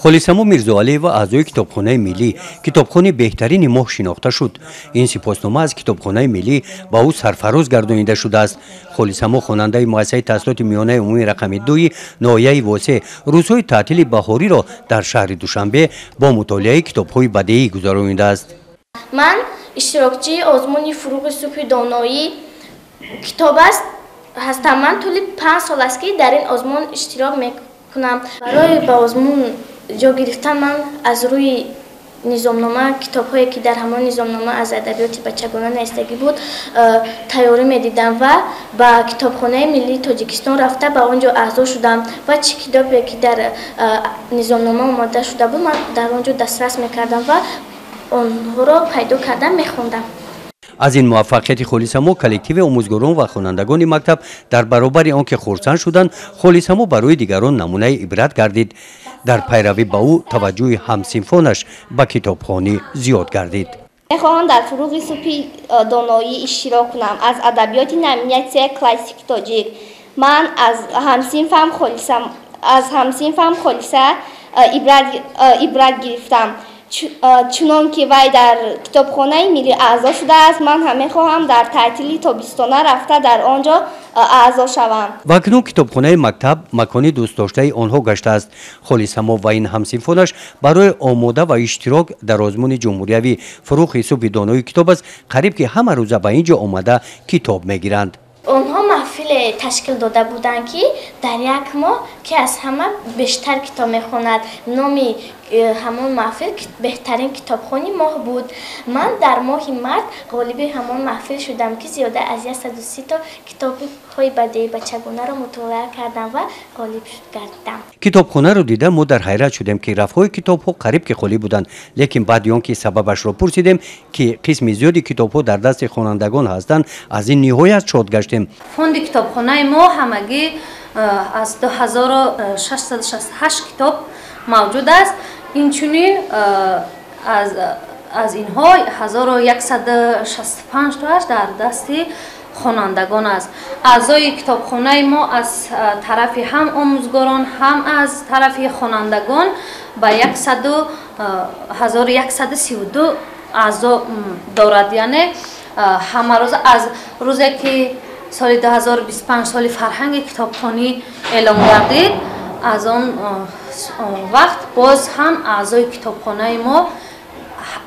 Холисамо Мирзоалиева аъзои Китобхонаи миллӣ, китобхони беҳтарини моҳ шинохта шуд. Ин сипоснома аз Китобхонаи миллӣ ба ӯ сарфароз гардонида шудааст. Холисамо, хонандаи муассисаи таҳсилоти миёнаи умумии рақами 2-и ноҳияи Восеъ, рӯзҳои таътили баҳориро дар шаҳри Душанбе бо мутолиаи китобҳои бадеӣ гузаронидааст. Ман иштирокчии озмуни «Фуруғи субҳи доноӣ китоб аст» ҳастам. Ман тӯли 5 сол аст, ки дар ин озмун иштирок мекунам. Барои ба озмун ҷо гирифтан ман аз рӯи низомнома, китобҳое ки дар ҳамон низомнома аз адабиёти бачагона навистагӣ буд, тайёрӣ медидам ва ба Китобхонаи миллии Тоҷикистон рафта, ба он ҷо аъзо шудам ва чӣ китобе ки дар низомнома омода шуда буд, ман дар он ҷо дастрас мекардам ва онҳоро пайдо карда мехондам. Аз ин муваффақияти Холисамо коллективи омӯзгорон ва хонандагони мактаб дар баробари он ки хурсанд шуданд, Холисамо барои дигарон намунаи ибрат гардид. Дар пайравӣ ба ӯ таваҷҷӯҳи ҳамсинфонаш ба китобхонӣ зиёд гардид. Мехоҳам дар «Фуруғи субҳи доноӣ» иштирок кунам аз адабиёти номинатсияи классики тоҷик. Ман аз ҳамсинфам Холиса ибрат гирифтам. Чунон ки вай дар Китобхонаи миллӣ аъзо шудааст, ман ҳам мехоҳам дар таътили тобистона рафта, дар он ҷо аъзо шавам. Ва акнун китобхонаи мактаб макони дӯстдоштаи онҳо гаштааст. Холисамо ва ин ҳамсинфонаш барои омода ва иштирок дар озмуни ҷумҳуриявӣ «Фуруғи субҳи донои китоб аст» қариб ки ҳама рӯза ба ин ҷо омада, китоб мегиранд. Онҳо маҳфиле ташкил дода буданд, ки дар як моҳ ки аз ҳама бештар китоб мехонад. Номи ҳамон маҳфил «Беҳтарин китобхони моҳ» буд. Ман дар моҳи март ғолиби ҳамон маҳфил шудам, ки зиёда аз 130 то китобҳои бадеи бачагонаро мутолиа кардам ва ғолиб гардидам. Китобхонаро дида, мо дар ҳайрат шудем, ки рафҳои китобҳо қариб ки холӣ буданд. Лекин баъди он ки сабабашро пурсидем, ки қисми зиёди китобҳо дар дасти хонандагон ҳастанд, аз ин ниҳоят шод гаштем. Фонди китобхонаи мо ҳамагӣ аз 2668 китоб мавҷуд аст. Инчунин аз инҳо 1165 тоаш дар дасти хонандагон аст. Аъзои китобхонаи мо аз тарафи ҳам омӯзгорон, ҳам аз тарафи хонандагон ба 1132 аъзо дорад. Яъне ҳамарӯза, аз рӯзе ки соли 2025 соли фарҳанги китобхонӣ эълон гардид, аз он вақт боз ҳам аъзои китобхонаи мо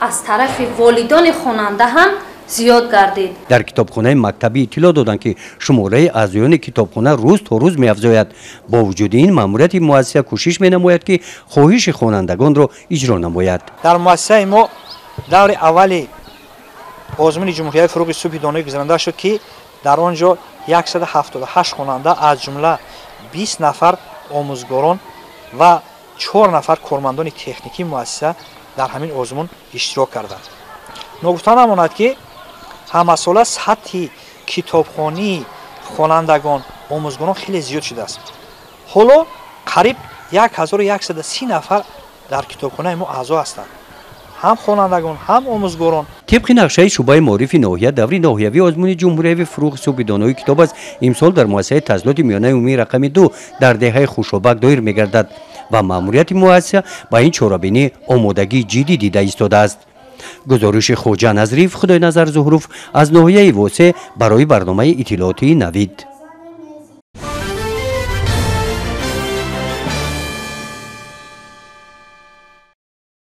аз тарафи волидони хонанда ҳам зиёд гардид. Дар китобхонаи мактабӣ иттилоъ доданд, ки шумораи аъзоёни китобхона рӯз то рӯз меафзояд. Бо вуҷуди ин, маъмурияти муассиса кӯшиш менамояд, ки хоҳиши хонандагонро иҷро намояд. Дар муассисаи мо даври аввали озмуни ҷумҳуриявии «Фуруғи субҳи доноӣ» гузаронида шуд, ки дар он ҷо 178 хонанда, аз ҷумла 20 нафар омӯзгорон ва чор нафар кормандони техникии муассиса дар ҳамин озмун иштирок карданд. Ногуфта намонад, ки ҳамасола сатҳи китобхонии хонандагон, омӯзгорон хеле зиёд шудааст. Ҳоло қариб 1130 нафар дар китобхонаи мо аъзо ҳастанд, ҳам хонандагон, ҳам омӯзгорон. Тибқи нақшаи шӯъбаи маорифи ноҳия, даври ноҳиявии озмуни ҷумҳуриявии «Фуруғи субҳи донои китоб аст» имсол дар муассисаи таҳсилоти миёнаи умумии рақами 2 дар деҳаи Хушобак доир мегардад ва маъмурияти муассиса ба ин чорабинӣ омодагии ҷиддӣ дида истодааст. Гузориши Хоҷа Назриев, Худойназар Зуҳруф аз ноҳияи Восеъ барои барномаи иттилоотии «Навид».